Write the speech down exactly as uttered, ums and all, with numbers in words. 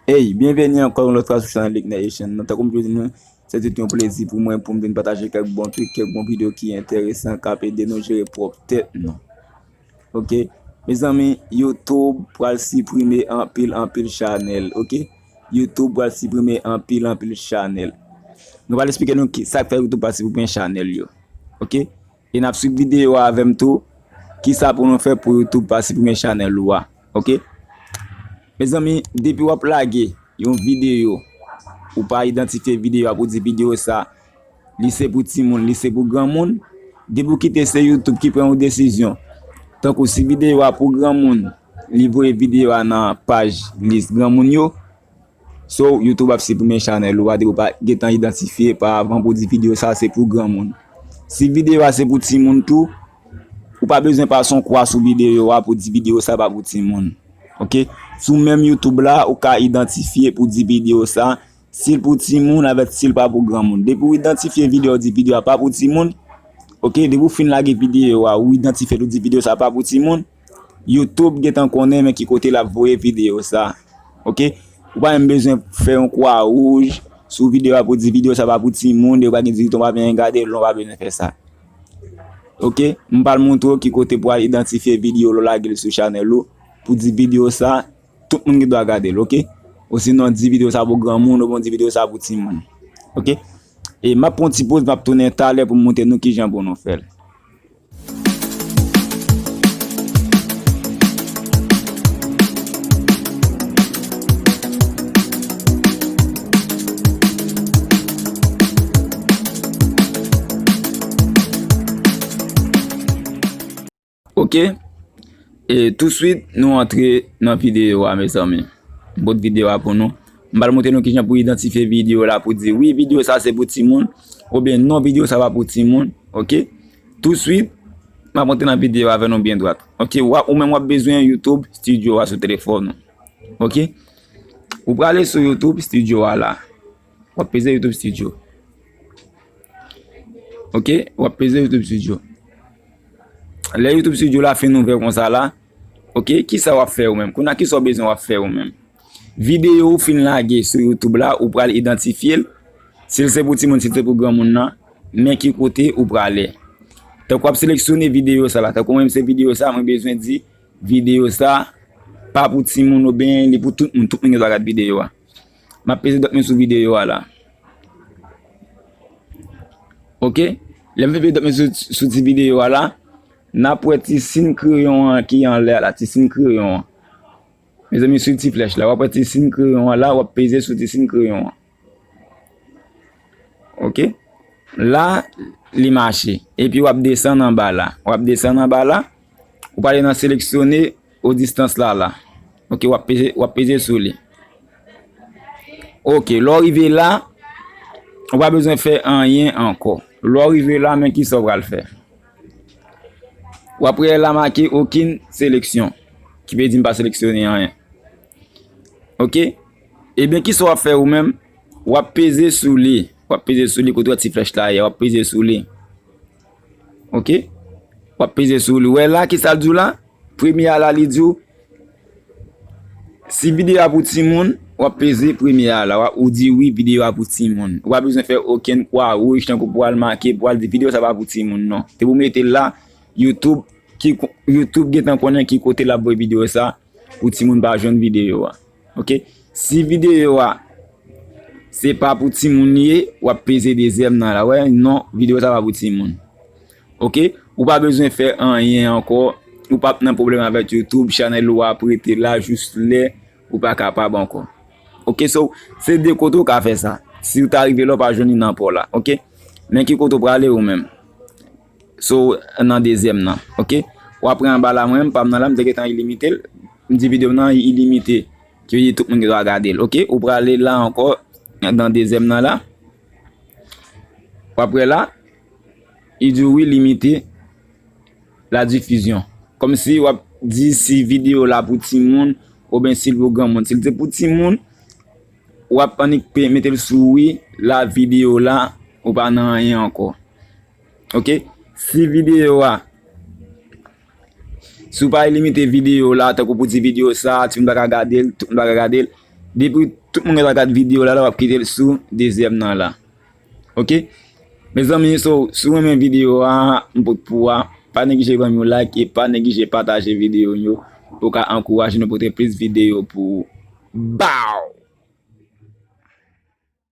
Hey, byenveni ankò yon lòt fwa sou chanèl Likney Echann nan. Tankou m toujou di nou, se tout yon plezi pou mwen pou m vin pataje kèk bon trik, kèk bon videyo ki enteresan, k ap ede nou jere pwòp tèt nou. Oke? Mezanmi, YouTube pral siprime anpil, anpil chanèl, oke? YouTube pral siprime anpil, anpil chanèl. Nou pral eksplike nou ki, sa k fè YouTube pral siprime chanèl yo. Oke? E n ap swiv videyo a avè m tou. Kisa pou nou fè pou YouTube pa siprime chanèl ou a? Oke? Mezanmi, depi w ap lage yon videyo, ou pa idantifye videyo a pou di videyo sa, li se pou timoun, li se pou granmoun, depi w kite se YouTube ki pran yon desizyon. Tankou si videyo a pou granmoun, li voye videyo a nan paj lis granmoun yo, so, YouTube ap siprime chanèl ou a depi w pa gentan idantifye pa avan pou di videyo sa se pou granmoun. Si videyo a se pou timoun tou, ou pa bezwen pase yon kwa sou videyo a pou di videyo sa pa pou timoun. Oke? Sou menm YouTube la, ou ka idantifye pou di videyo sa, si l pou timoun avèk si l pa pou granmoun. Depi w idantifye videyo, w di videyo a pa pou timoun, oke? Depi w fin lage videyo a, ou idantifye l, ou di videyo sa pa pou timoun, YouTube gentan konnen men ki kote l ap voye videyo sa. Oke? Ou pa menm bezwen fè yon kwa wouj sou videyo a pou di videyo sa pa pou timoun, e ou pa gen ditou, ou pa bezwen gade l, non, ou pa bezwen fè sa. Oke? M pral montre w ki kote pou al idantifye videyo lè w lage l sou chanèl ou, pou di videyo sa, tout moun gen dwa gade l, oke? Osinon, di videyo sa pou granmoun, oubyen di videyo sa pou timoun. Oke? E m ap pran yon ti poz, m ap tounen talè pou m montre nou kijan pou nou fè l. Oke. E touswit, nou antre nan videyo a, mezanmi. M pot videyo a pou nou. M pral montre nou kijan pou idantifye videyo la pou di, wi, videyo sa se pou timoun, oubyen non, videyo sa pa pou timoun. Oke? Touswit, m ap antre nan videyo a avè nou byen dwat. Oke, w ap, ou menm w ap bezwen YouTube Studio a sou telefòn ou. Oke? Ou prale sou YouTube Studio a la. W ap peze YouTube Studio. Oke, w ap peze YouTube Studio. Lè YouTube Studio la fin ouvè konsa la, oke, kisa w ap fè ou menm? Kounye a, kisa w bezwen w ap fè ou menm? Videyo ou fin lage sou YouTube la, ou pral idantifye l. Si l se pou timoun, si l se pou granmoun nan, men ki kote ou prale. Tankou w ap seleksyone videyo sa la. Tankou mwen, se videyo sa, mwen bezwen di videyo sa pa pou timoun oubyen li pou tout moun, tout moun gen dwa gad videyo a. M ap peze dòt mwen sou videyo a la. Oke? Lè m fin peze dòt mwen sou, sou ti videyo a la, n ap wè ti siy kreyon an ki anlè a la, ti siy kreyon an. Mezanmi, sou ti flèch la, w ap wè ti siy kreyon an la, w ap peze sou ti siy kreyon an. Oke? La, li mache. Epi w ap desann anba la. W ap desann anba la, ou prale nan seleksyone o distans la la. Oke, w ap peze, w ap peze sou li. Oke, lè w rive la, ou pa bezwen fè anyen ankò. Lè w rive la, men kisa w pral fè? W ap wè la make okenn seleksyon, ki vle di m pa seleksyone anyen. Oke? Ebyen, kisa w ap fè ou menm? W ap peze sou li. W ap peze sou li kote w wè ti flèch la ye a. W ap peze sou li. Oke? W ap peze sou li. Ou wè la, kisa l di w la? Premye a la, li di w, si videyo a pou timoun, w ap peze premye a la. W ap, ou di wi, videyo a pou timoun. Ou pa bezwen fè okenn kwa wouj tankou pou al make, pou al di videyo sa pa pou timoun, non. Depi w mete l la, YouTube, ki, YouTube gentan konnen ki kote l ap voye videyo sa pou timoun pa jwenn videyo a. Oke? Si videyo a se pa pou timoun li ye, w ap peze dezyèm nan la. Wè, non, videyo sa pa pou timoun. Oke? Ou pa bezwen fè anyen ankò. Ou p ap nan pwoblèm avèk YouTube, chanèl ou a ap rete la jis lè ou pa kapab ankò. Oke, so, se de kote ou ka fè sa. Si w ta rive la, ou pa jwenn li nan pa w la. Oke? Men ki kote ou prale ou menm? So, nan dezyèm nan. Oke? W ap pran anba la, mwen menm, pa m nan la, m te gentan ilimite l. M di videyo m nan ilimite. Ki vle di tout moun gen dwa gade l. Oke? Ou prale la ankò, nan dezyèm nan la. W ap wè la, li di w wi, limite la difizyon. Kòmsi w ap di si videyo la pou timoun, oubyen si l pou granmoun. Si l te pou timoun, w ap annik pe-, mete l sou wi, la videyo la, ou pa nan anyen ankò. Oke? Si videyo a, si w pa limite videyo la, tankou pou di videyo sa, timoun pa ka gade l, tout moun pa ka gade l, Depi tout moun gentan gad videyo la, la w ap kite l sou dezyèm nan la. Ok? Mezanmi, so, si w renmen videyo a, m pot pou a, pa neglije ban m yon like e pa neglije pataje videyo yo pou ka ankouraje nou pote plis videyo pou ou. Bow!